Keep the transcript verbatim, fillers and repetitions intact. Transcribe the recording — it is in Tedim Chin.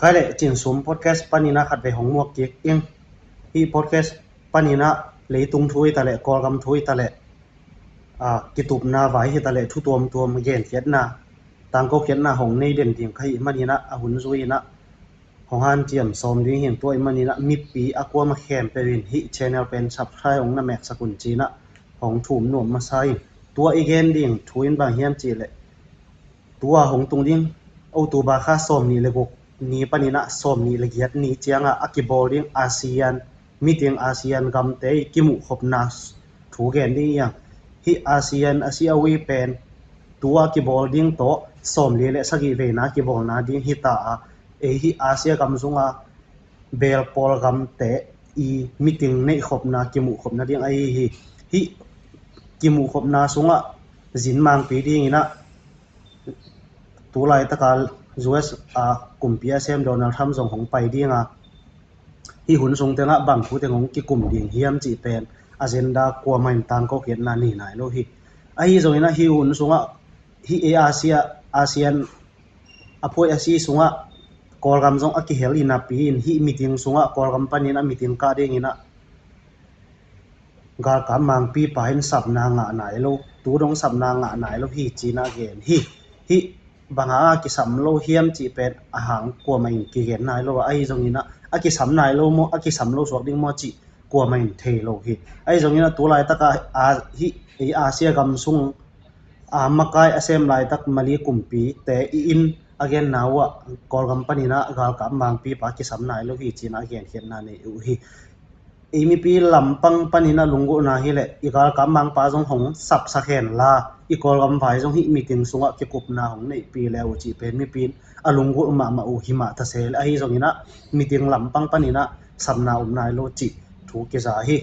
Kai le Cin Sum podcast panin ah khatvei hong muak kik ing. Hih podcast panin ah leitung thu hi ta leh, Kawlgam thu hi ta leh, a, kitupna vai hi ta leh, thu tuamtuam genkhiatna, tangkokhiatna hong nei den ding ka hih manin ah, a hun zui in ah hong hanciam sawm ding hi ing. Tua ahih manin ah mipi a kuamah khempeuh in hih channel pen subscribe hong na meksak un ci-in ah hong thum nuam masa ing. Tua i gen ding thu in bang hiam cih leh, tua hong tung ding October kha sawmnih le guk ni panin ah sawmnih le giat ni ciangah a kibawl ding ASEAN meeting, ASEAN gamte i kimuhkhopna thu gen ding hi hang. Hih ASEAN a si a ui pen tua kibawl ding tawh sawmli le sagih veina kibawlna ding hi ta a, ei hih Asia gam sungah beel pawl gamte i meeting neihkhopna, kimuhkhopna ding ahi hi. Hih kimuhkhopna sungah zin mangpi dingin ah tu laitaka U S a kumpi a sem Donald Trump zong hong pai ding a, hih hun sung tengah bang thu teng hong kikum ding hiam cih pen agenda kuamah in tangkokhiatna nei nai lo hi. Ahi zongin ah hih hun sungah hih ei Asia, ASEAN a phuai a si sungah Kawlgam zong a kihel hi napi in hih meeting sungah Kawlgam panin a meeting kah dingin ah galkap mangpipa in sapna ngah nai lo, tu dong sapna ngah nai lo hi ci-in ah gen hi. Hih bang hang a kisam lo hiam cih pen a hang kuamah in kigen nai lo a, ahi zongin ah a kisam nai lo maw, a kisam lo suak ding maw cih kuamah in thei lo hi. Ahi zongin ah tu laitaka a, hih ei Asia gam sung a makai a sem laitak Mali kumpite i in a genna uh ah Kawlgam panin ah galkap mangpipa kisam nai lo hi ci-in ah genkhiatna nei uh hi. Ei mipi lampang panin ah lunggulhna hi leh i galkap mangpa zong hong sapsak hen la, i Kawlgam vai zong hih meeting sungah kikupna hong neihpih le uh cih pen mipi in a lunggulh mahmah uh hi mah ta se leh, ahi zongin ah meeting lampang panin ah sapna om nai lo cih thu kiza hi.